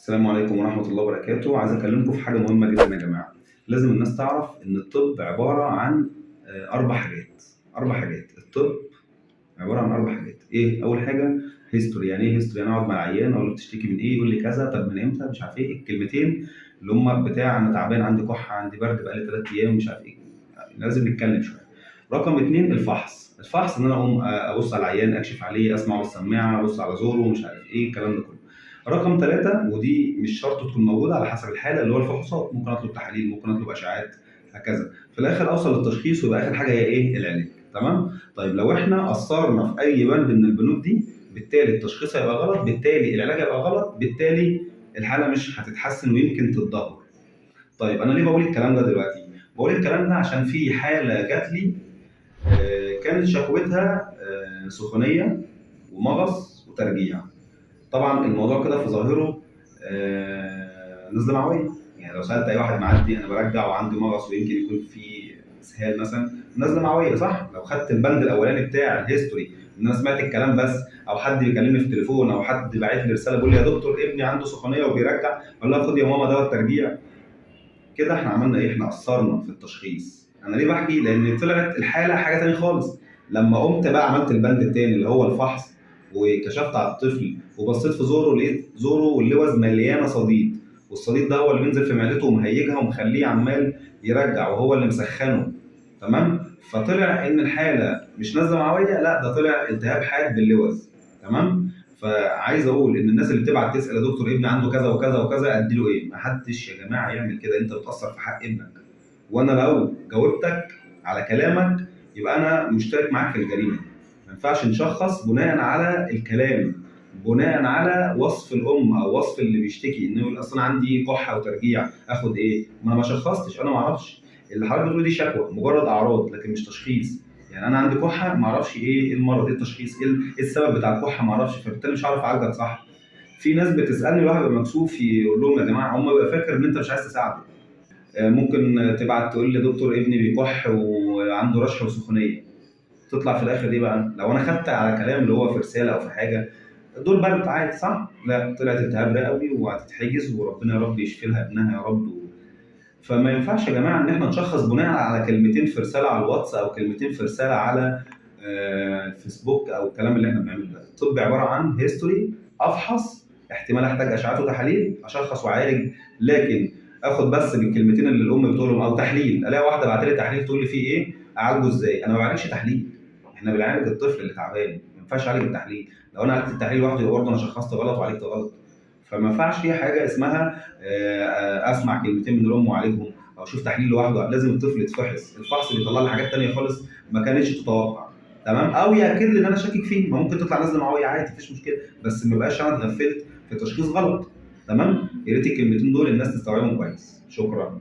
السلام عليكم ورحمة الله وبركاته. عايز أكلمكم في حاجة مهمة جدا يا جماعة. لازم الناس تعرف إن الطب عبارة عن أربع حاجات. أربع حاجات. الطب عبارة عن أربع حاجات. إيه؟ أول حاجة history. يعني إيه history؟ أنا أقعد مع العيان أقول له بتشتكي من إيه؟ يقول لي كذا. طب من إمتى؟ مش عارف إيه. الكلمتين اللي هم بتاع أنا تعبان، عندي كحة، عندي برد بقالي 3 أيام، مش عارف إيه. لازم نتكلم شوية. رقم 2 الفحص. الفحص إن أنا أقوم أبص على العيان، أكشف عليه، أسمعه بالسماعة، أبص على زوره، مش عارف إيه، الكلام ده كله. رقم 3، ودي مش شرط تكون موجودة على حسب الحالة، اللي هو الفحوصات. ممكن أطلب تحاليل، ممكن أطلب أشعات، هكذا. في الآخر أوصل للتشخيص، ويبقى آخر حاجة هي إيه؟ العلاج. تمام؟ طيب لو إحنا قصرنا في أي بند من البنود دي، بالتالي التشخيص هيبقى غلط، بالتالي العلاج هيبقى غلط، بالتالي الحالة مش هتتحسن ويمكن تتدهور. طيب أنا ليه بقول الكلام ده دلوقتي؟ بقول الكلام ده عشان في حالة جات لي، كانت شكوتها سخونية ومغص وترجيع. طبعا الموضوع كده في ظاهره نزله معويه، يعني لو سالت اي واحد معدي انا برجع وعندي مغص ويمكن يكون في اسهال مثلا، نزله معويه صح؟ لو خدت البند الاولاني بتاع ال history ان انا سمعت الكلام بس، او حد بيكلمني في التليفون، او حد باعت لي رسالة بيقول لي يا دكتور ابني عنده سخونيه وبيرجع، اقول لها خد يا ماما دواء الترجيع. كده احنا عملنا ايه؟ احنا قصرنا في التشخيص. انا ليه بحكي؟ لان طلعت الحالة حاجة ثانية خالص. لما قمت بقى عملت البند الثاني اللي هو الفحص، وكشفت على الطفل وبصيت في زوره، لقيت زوره واللوز مليانة صديد، والصديد ده هو اللي بينزل في معدته ومهيجها ومخليه عمال يرجع، وهو اللي مسخنه. تمام؟ فطلع ان الحالة مش نزله معويه، لا ده طلع التهاب حاد باللوز. تمام؟ فعايز اقول ان الناس اللي بتبعت تسال يا دكتور ابني عنده كذا وكذا وكذا اديله ايه؟ ما حدش يا جماعة يعمل كده، انت بتاثر في حق ابنك. وانا لو جاوبتك على كلامك يبقى انا مشترك معاك في الجريمة دي. ما ينفعش نشخص بناء على الكلام، بناء على وصف الام او وصف اللي بيشتكي انه يقول اصل انا عندي كحه وترجيع اخد ايه؟ ما انا ما شخصتش، انا ما اعرفش. اللي حضرتك بتقوله دي شكوى، مجرد اعراض لكن مش تشخيص. يعني انا عندي كحه ما اعرفش ايه المرض، ايه التشخيص، ايه السبب بتاع الكحه ما اعرفش، فبالتالي مش هعرف اعالجك صح. في ناس بتسالني الواحد بيبقى مكسوف يقول لهم يا جماعة، هم بيبقى فاكر ان انت مش عايز تساعده. ممكن تبعت تقول لي دكتور ابني بيكح وعنده رشح وسخونيه، تطلع في الاخر ايه بقى؟ لو انا خدت على كلام اللي هو في رسالة او في حاجة، دول برد عادي صح؟ لا، طلعت التهاب رئوي وهتتحجز، وربنا يا رب يشفي لها ابنها يا رب. فما ينفعش يا جماعة ان احنا نشخص بناء على كلمتين في رسالة على الواتس او كلمتين في رسالة على الفيسبوك او الكلام اللي احنا بنعمله ده. الطب عبارة عن history، افحص، احتمال احتاج اشعات وتحاليل، اشخص واعالج، لكن اخد بس بالكلمتين اللي الام بتقولهم او تحليل. الاقي واحدة بعت لي تحليل تقول لي فيه ايه، اعالجه ازاي؟ انا ما بعالجش تحليل، احنا بنعالج الطفل اللي تعبان، ما ينفعش اعالج التحليل. لو انا عالجت التحليل لوحده يبقى برضه انا شخصت غلط وعالجت غلط. فما ينفعش في حاجة اسمها اسمع كلمتين من الام واعالجهم او اشوف تحليل لوحده. لازم الطفل يتفحص، الفحص بيطلع لي حاجات ثانية خالص ما كانتش تتوقع. تمام؟ او ياكد لي ان انا شاكك فيه، ما ممكن تطلع نزله معويه عادي مفيش مشكلة، بس ما يبقاش انا اتغفلت في تشخيص غلط. تمام؟ يا ريت الكلمتين دول الناس تستوعبهم كويس. شكرا.